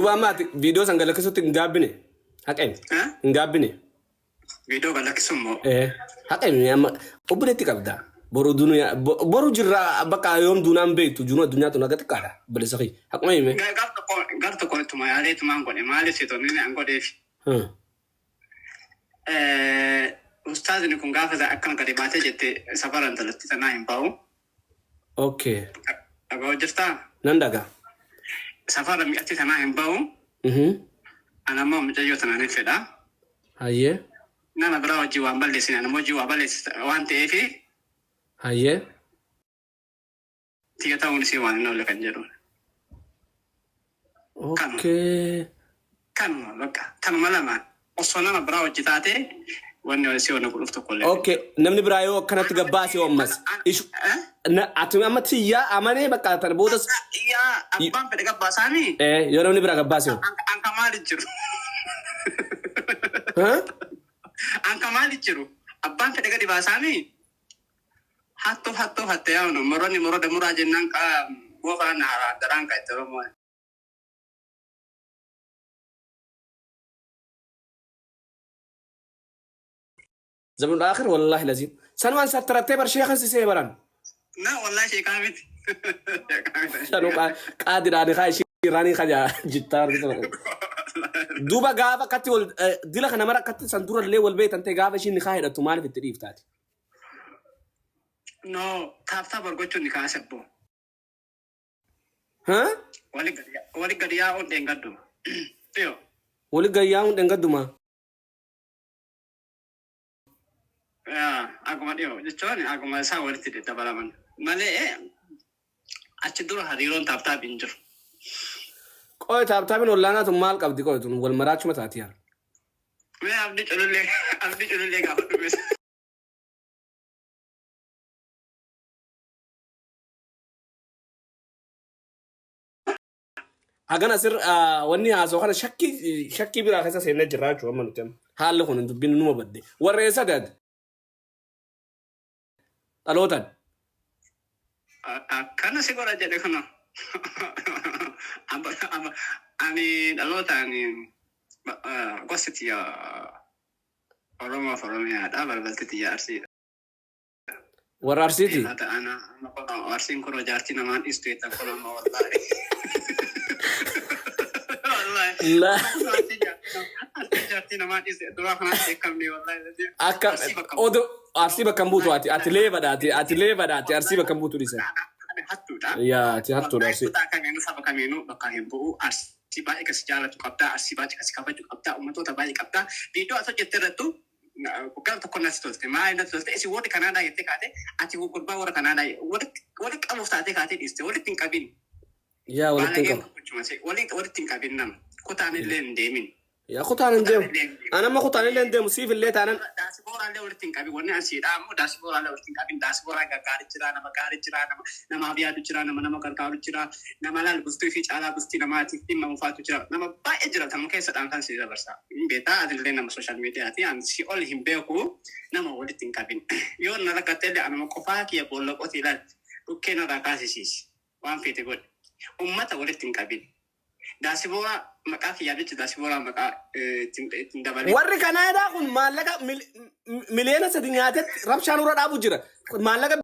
Duuba amma ati viidiyoo san galakkisutti hin gaabbine. Haqa himi. Eh? Hin gaabbine. Viidiyoo galakkisu immoo. Eh, haqa himi amma obboleetti qabda. Boru duniyaa boru jirra bakka yoom duunaan beektu jiruu addunyaa tun haga xiqqaadha. Obboleessa kiyya. Haquma hime. Gar tokko gar tokko ittuma yaalee ittumaan godhe maaliif seetu inni an godheef. Ustaazni kun gaafa akkana gadi baatee jette safara intalatti tanaa hin ba'u. Okay. Dhaga'u jirtaa? Nan dhagaa. Safara mi'atti tanaa hin ba'u. Ana immoo mucayyoo tanaa ni fedha. Hayyee. Nama biraa wajjin waan balleessine ana wajjin waa balleessite waan ta'eef Hayyee. tiyya ta'uun isii waan hin oolle kan jedhu. Kanuma. Okay. Kanuma bakka kanuma lama osoo nama biraa hojii taate wanni isii wanna godhuuf tokko illee hin Okay. jiru. Namni biraa yoo akkanatti gabbaase hoo ammas. Ishu ati amma tiyyaa amanee bakka tana boodas Yaa abbaan fedhe gabbaasaami yoo namni biraa gabbaase hoo? Anka maali jiru? Huh? Anka maali jiru? Abbaan fedhe gadi baasaami Hattuu hattuu hatte yaawno moronni moroda muraa jennaan qa goofaan na haraa daraan ka itti Oromoo. Zamanul aakhir wallahi laziim. Sanumaan sattarattee bar sheekan si see baran. Na wallahi sheekaa miti. Sheekaa miti. Sanu qaadiraani kaa ishii irraanii kaja jittaa argita. Duuba gaafa akkatti wal dila kana mara akkatti san durallee wal beektan ta'e gaafa ishiin nikaa hidhattu maaliif itti dhiiftaati? No, tap tap wal gochuun ni kaase abbo. Ha? Wali gadi yaa'uun dheengaddu. Dhiyo. Wali gadi yaa'uun dheengadduma. Yaa, Akkuma dhiyo jechuun akkuma isaan walitti dabalaman malee achi dura hariiroon tap tap hin jiru. Qoy tap tapin ollaanaa tun maal qabdi qoy tun wal maraachuma taati yaa. Mee abdi culullee abdi culullee gaafadhu mee. Hagan asir wanni haasoo kana shakkii shakkii biraa keessa seennee jirra jechuudha amma nuti amma. Haalli kun dubbiin numa badde. Warra eessa taate? Dhalootaan. Akkana si godha jedhe kana. Ani dhalootaan gosti tiyya Oromoof Oromiyaadha balbalti tiyya Arsiidha. Warra Arsiiti? Haata ana amma kun Arsiin kun jaartii namaan dhiistu jettan kun amma wallaahi. Wallaahi. La. Arsiin jaartii namaan dhiistu duraa kanaan beekamne wallaahi. Akka Arsii bakka odo Arsii bakka hin buutu ati ati leebadha ati ati leebadha ati Arsii bakka hin buutu dhiisa. Ani hattuudha. Yaa ati hattuudha Wallaahi Arsii. kutaa kamiinuu saba kamiinuu bakka hin bu'u. Arsii baay'ee kasi jaalatu qabdaa. Arsii baay'ee kasi kabaju qabdaa. Ummatoota baay'ee qabdaa. Viidiyoo ati hojjette irrattu gara tokko natti tolte. Maali natti tolte? Isin warri Kanaadaa jettee kaate ati gurbaa warra Kanaadaa walitti walitti qabuuf taatee kaatee dhiiste. Walitti hin qabin. Yaa walitti hin Baalageen qabu. tokkochuma se walitti hin qabin nama. Kutaan illee hin deemin. Yaa kutaan hin deemu. An amma kutaan illee hin deemu siif illee taanan. Daasibooraallee walitti hin qabin. Wanni an sii dhaamu daasibooraallee walitti hin qabin. Daasibooraa gaggaarii jira, nama gaarii jira, nama namaaf yaadu jira, nama nama gargaaru jira, nama laal bultii fi caalaa bultii namaatiif dhimma mufaatu jira. Nama baay'ee jira tanuma keessa dhaamsan sii dabarsa. Hin beektaa atillee nama social mediaati. An si ol hin beeku nama walitti hin qabin. Yoo na rakkatte illee anuma qofaa kiyya boolla qotii ilaali. Dhukkee narraa kaasisiisi. Waan feete godhi. Ummata walitti hin qabin. Daasibooraa maqaa kiyyaaf jecha daasibooraa maqaa ittiin dabalin. Warri Kanaadaa kun maallaqa miliyoona 3 nyaatetti rabshaa nurra dhaabu jira. Maallaqa